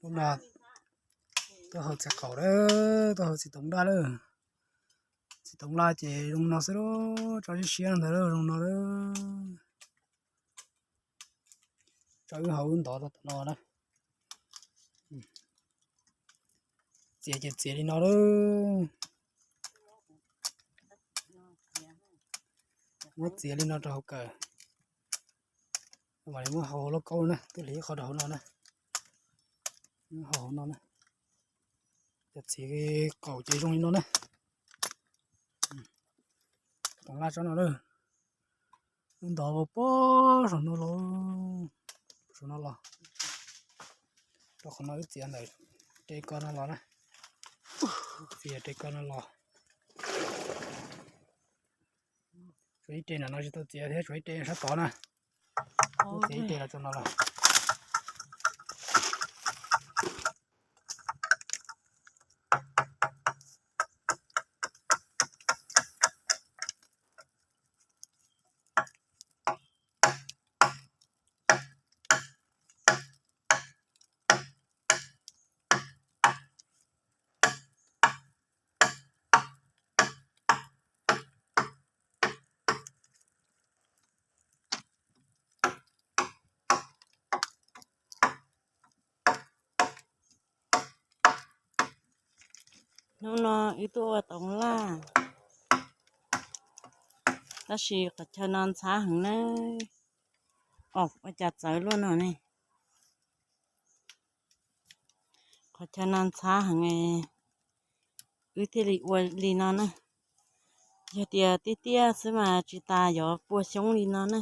Hnub no tuaj haus txiv qaum lawm, tuaj haus txiv toov laj lawm. Txiv toov laj ces zoo no xwb lauj, tso siab siab no ntag lauj, zoo no lawm. Tso wb haus wb ntov tau tom no na. Txiav ces txiav li no lawm. Muab txiav li no rau hauv kawm. Mam li muab haus hauv lauj kaub na, twb hliv ib qho rau hauv no na. Haus hauv no na. Cov txiv qaum ces zoo li no na. Toov laj tsob no lawm. Wb ntov puag saum no los, saum no los, rau qhov no wb txiav ntawm re ko no los na. Txiav re ko no los. Tshuav ib re no tsis tau txiav thiab, tshuav ib re sab tod na. Wb txiav ib re los tso no los. Hnub no wb tuaj ua toov laj, tab sis qhov chaw no ntxhab heev na. Os, ua cas txawv luaj no ne. Qhov chaw no ntxhab heev, wb thiaj li ua li no na. Yog tias tiaj tiaj xwb mas tsis tas yuav pua xyoob li no na.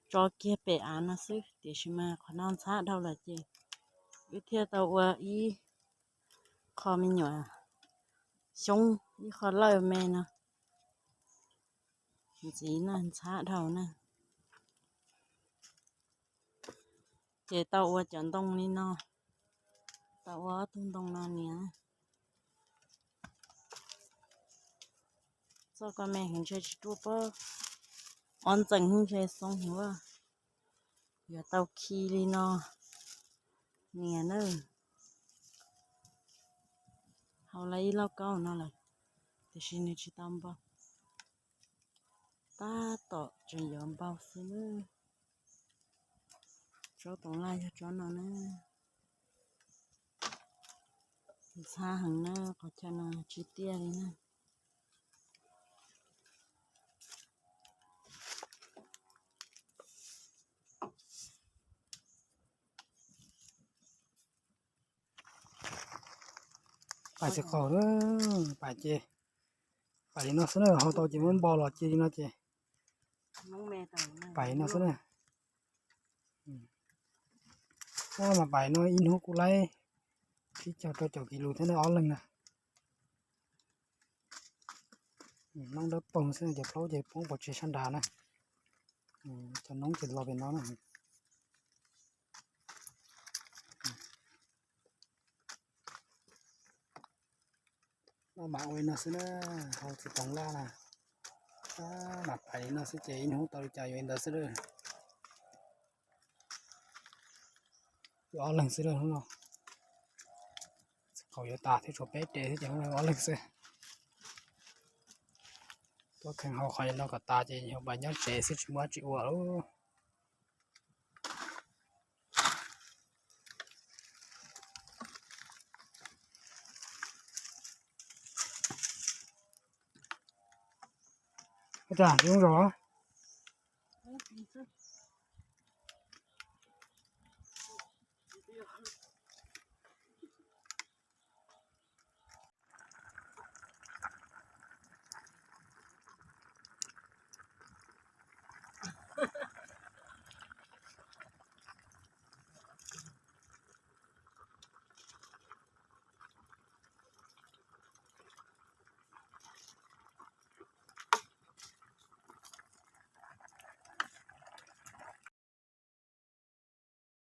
Tso kiag pem av no xwb, tiam sis mas qhov no ntxhab dhau lawm ces wb thiaj tau ua ib qho me nyuam xyoob, ib qho lawj me no ntxiv na, ntxhab dhau na. Ces tau ua cov ntoo li no, tau ua ob tug ntoo no niam. Txoj ko me heev ntshe tsis ruaj pob, ob ntxees ntshe xoo heev ua. Yuav tau khi li no niam na. Haus lawm ib lauj kaub no lawm, tiam sis nws tsis tau npau. Tab tom tseem yuav npau xwb na. Tsob toov laj yog tsob no na. Ntxhab heev na, qhov chaw no tsis tiaj li na. Pais txiv qaum na, pais ces pais li no xwb na, haus tau ces muab npau los cia li no ces pais li no xwb na. Ua mas pais no ib hnub kuj laib tsib caug rau caum kis lus thiab na, ob leeg na. Noob dawb paug xwb, cov plaub ces poob pov tseg sab nrad na. Cov noob ces los pem no na. No mas ua li no xwb na, haus txiv toov laj na. Mas pais li no xwb ces ib hnub tau li cas yuav li ntawd xwb lawm. Ob leeg xwb lawm hnub no. Txiv qaum yuav tas thiab, tshuav peb re xwb ces hnub no ob leeg xwb. Tuaj kheev haus qhov no kom tas ces yog pais nyob tsev xwb tsis muaj dab tsi ua lawm. Ua cas tsis zoo zog?